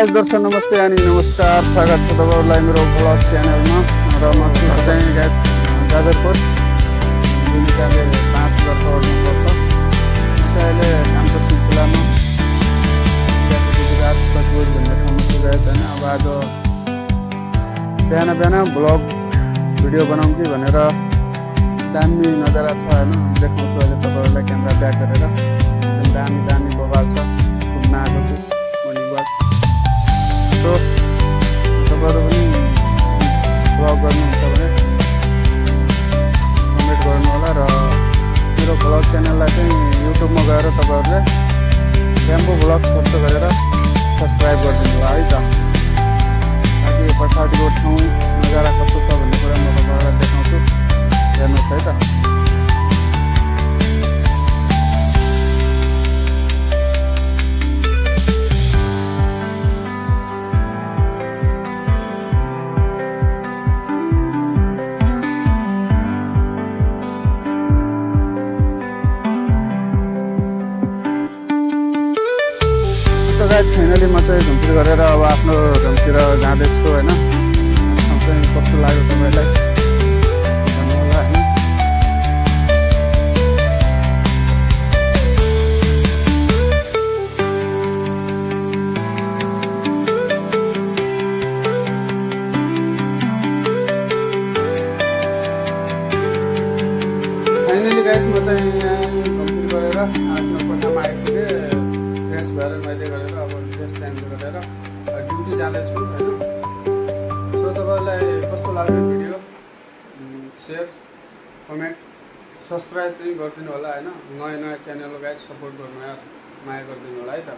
Guys दर्शक नमस्ते अनि नमस्कार स्वागत छ तपाईहरुलाई मेरो ब्लग च्यानलमा र म चाहिँ गाइस गाजरकोट जुन चाहिँ 5000 करोडमा पर्छ त्यसैले कामको सिलसिलामा गुजरात बटुल भन्ने ठाउँमा पुगेको छैन। अब आज बिहान बिहान ब्लग भिडियो बनाउँ कि भनेर दामी नजारा छ हैन, देखाउँछु अहिले तपाईहरुलाई क्यामेरा ब्याक गरेर। दामी दामी बगाल छ घुम्न आएको छु मर्निङ वाक। सो तपाईहरु पनि ब्लग गर्नुहुन्छ भने कमेन्ट गर्नु होला र मेरो ब्लग च्यानललाई चाहिँ युट्युबमा गएर तपाईहरुले र्याम्बो ब्लग सर्च गरेर सब्स्क्राइब गरिदिनु होला है त, ताकि पछाडिको ठाउँ नजारा कस्तो छ भन्ने कुरा म तपाईहरुलाई देखाउँछु, हेर्नुहोस् है त। फाइनली म चाहिँ घुमफिर गरेर अब आफ्नो घुमतिर जाँदैछु होइन। चाहिँ कस्तो लाग्यो तपाईँलाई भन्नु होला होइन। फाइनली गाइस म चाहिँ घुमफिर गरेर आफ्नो कोठामा आइपुगेँ। फ्रेस भएर मैले गरेर अब ड्रेस चेन्ज गरेर ड्युटी जाँदैछु होइन। सो तपाईँलाई कस्तो लाग्यो भिडियो सेयर कमेन्ट सब्सक्राइब चाहिँ गरिदिनु होला होइन। नयाँ नयाँ च्यानल गाइस सपोर्ट गर्नु यार, माया गरिदिनु होला है त।